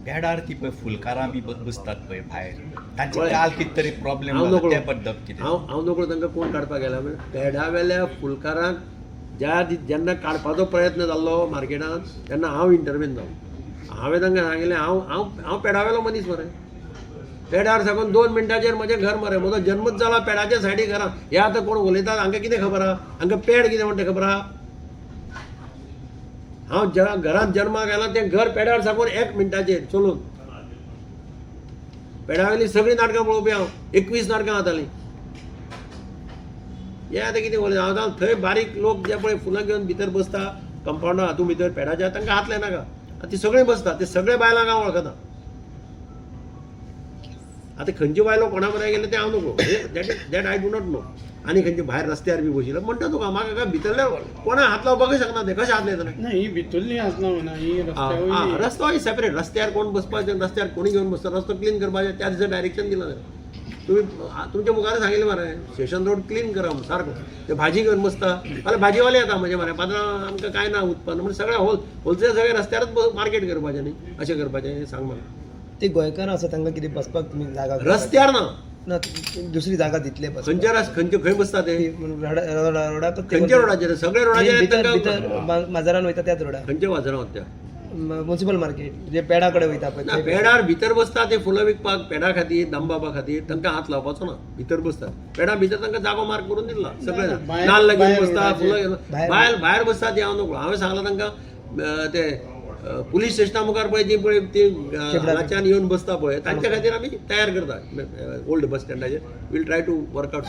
पेडार ती पळय फुलकारां बी बसतात पळय भायर, तांचे पळय. काल कितें तरी प्रॉब्लेम हांव जालो नकळो. ते पद्दत कितें? हांव हांव नकळो तांकां कोण काडपाक गेला. पेडावेल्या फुलकारांक ज्या जेन्ना काडपाचो प्रयत्न जाल्लो मार्केटान, तेन्ना हांव इंटरवेन जालो. हांवें तांकां सांगिल्लें, हांव हांव हांव पेडावेलो मनीस मरे. पेडार साकून 2 मिनटाचेर म्हजें घर मरे. म्हजो जन्मूच जाला पेडाच्या सायडीक घरां. हे आतां कोण उलयतात, हांकां कितें खबर आहा? हांकां पेड कितें म्हणटा खबर आहा? हांव ज्या घरांत जन्माक आयला तें घर पेडार साकून 1 मिनटाचेर चलून. पेडावेली सगळीं नाटकां पळोवपी हांव. 21 नाटकां जातालीं. हे आतां कितें उलयता? हांव आतां थंय बारीक लोक जे पळय फुलां घेवन भितर बसता कंपावंडा हातूंत भितर पेडाच्या, तांकां हात लायनाका. आतां ती सगळीं बसता, ते सगळे बायलांक हांव वळखता. आतां खंयच्यो बायलो कोणा बरोबर गेले तें हांव नकळो. That I do not know. आनी खंयचे भायर रस्त्यार बी बशिल्ले म्हणटा तुका, म्हाका काय भितरले कोणा हात लावपाकूय शकना. ते कशें हात लायतले? ना, ही भितरली आसना म्हणा, ही रस्त्या वयली. रस्तो सेपरेट. रस्त्यार कोण बसपाचें, रस्त्यार कोणी घेवन बसता, रस्तो क्लीन करपाचें त्या दिसा डायरेक्शन दिलां तुमी. तुमच्या मुखार सांगिल्लें मरे, स्टेशन रोड क्लीन करा म्हणून सारको. ते भाजी घेवन बसता जाल्यार भाजीवाले येता म्हजे मरे, पात्रांव, आमकां कांय ना उत्पन्न म्हणून सगळें होलसेल सगळें रस्त्यारच मार्केट करपाचें न्ही, अशें करपाचें हें सांग म्हाका. ते गोंयकार आसा, तांकां कितें बसपाक तुमी जागा? रस्त्यार ना. ना, दुसरी जागा दितले बसपाक? खंयच्या रस खंयचे खंय बसता ते? रोडाक. खंयच्या रोडाचेर? सगळे रोडाचेर भितर. तांकां- भितर बाजारान वयता त्याच रोडार. खंयच्या बाजारांत त्या? म्युन्सिपल मार्केट जे पेडा कडेन वयता पळय ना. थंय. पेडार भितर बसता ते फुलां विकपाक पेडा खातीर, दामबाबा खातीर, तांकां हात लावपाचो ना. भितर बसतात पेडा भितर, तांकां जागो मार्क करून दिला सगळे. ना, भायर- नाल्ल घेवन भायर बसता. रोडाचेर. फुलां घेवन भायर- भायर भायर बसता ती हांव नकळो. हांवें सांगलां तांकां, ते पुलीस स्टेशना मुखार पळय जी पळय ती हांगाच्यान येवन बसता पळय, तांच्या खातीर आमी तयार करता. ओल्ड बस स्टँडाचेर we'll try to work out.